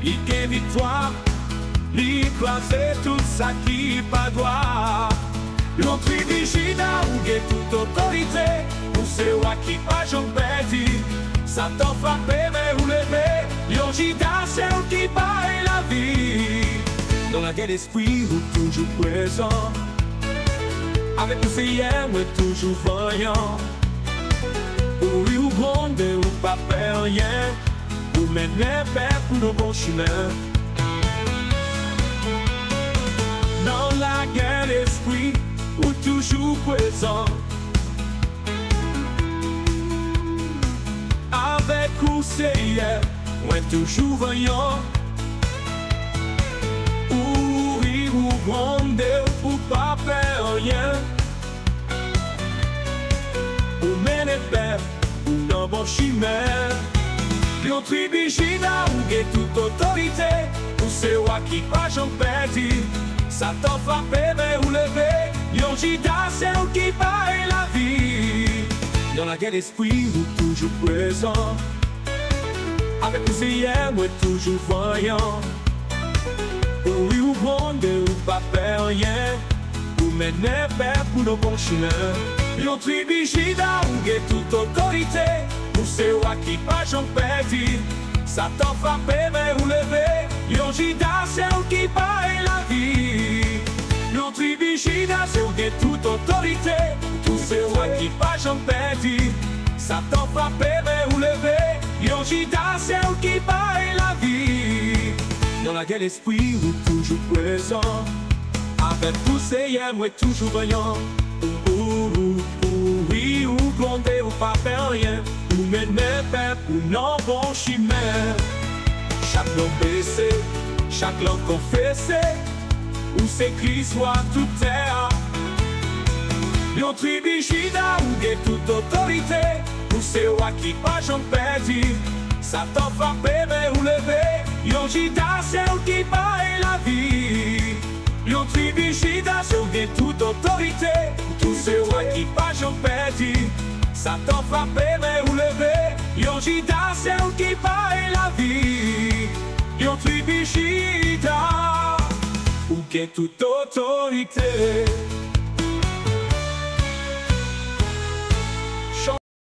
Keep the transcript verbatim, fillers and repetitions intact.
Li gen viktwa, li kraze tout sa ki pa dwa. Yon tribi Jida, ou gen tout otorite. Ou se wa ki pa janm pèdi. Satan frape, men ou leve. Yon Jida, se ou ki bay lavi. Nan lagè lespri, ou toujou prezan. Avèk ou, Seyè, mwen toujou vanyan. Ou ri, ou gwonde, ou pa pè anyen. Ou mennen pèp ou nan bon chimen. Nan lagè lespri, ou toujou prezan. Avèk ou, Seyè, mwen toujou vanyan. Ou ri, ou gwonde, ou pa pè anyen. Ou mennen pèp ou nan bon chimen. Yon tribi Jida, ou gen tout otorite. Ou se wa ki pa janm pèdi. Satan frape, men ou leve. Yon Jida, se ou ki bay lavi. Nan lagè lespri, ou toujou prezan. Avèk ou, Seyè, mwen toujou vanyan. Ou ri, ou gwonde, ou pa pè anyen. Ou mennen pèp ou nan bon chimen. Yon tribi Jida, ou gen tout otorite. Ou se wa ki pa janm pèdi. Satan frape, men ou leve. Yon Jida, se ou ki bay lavi. Yon tribi Jida, se ou gen tout otorite. Ou se wa ki pa janm pèdi. Satan frape, men ou leve. Yon Jida, se ou ki bay lavi. Nan lagè lespri, ou toujou prezan. Avèk ou, Seyè, mwen toujou vanyan. Ou, ou, ou, ou ri, ou gwonde, ou pa pè anyen. Ou mennen pèp ou nan bon chimen. Chak non bese, chak lang konfese. Ou se Kris, wa tout tè a. Yon tribi Jida, ou gen tout otorite. Ou se wa ki pa janm pèdi. Satan frape, men ou leve. Yon Jida, se ou ki bay lavi. Yon tribi Jida, se ou gen tout otorite. Ou se wa ki pa janm pèdi. Satan frape, men ou leve. Yon Jida, se ou ki bay lavi. Yon tribi Jida, ou gen tout otorite.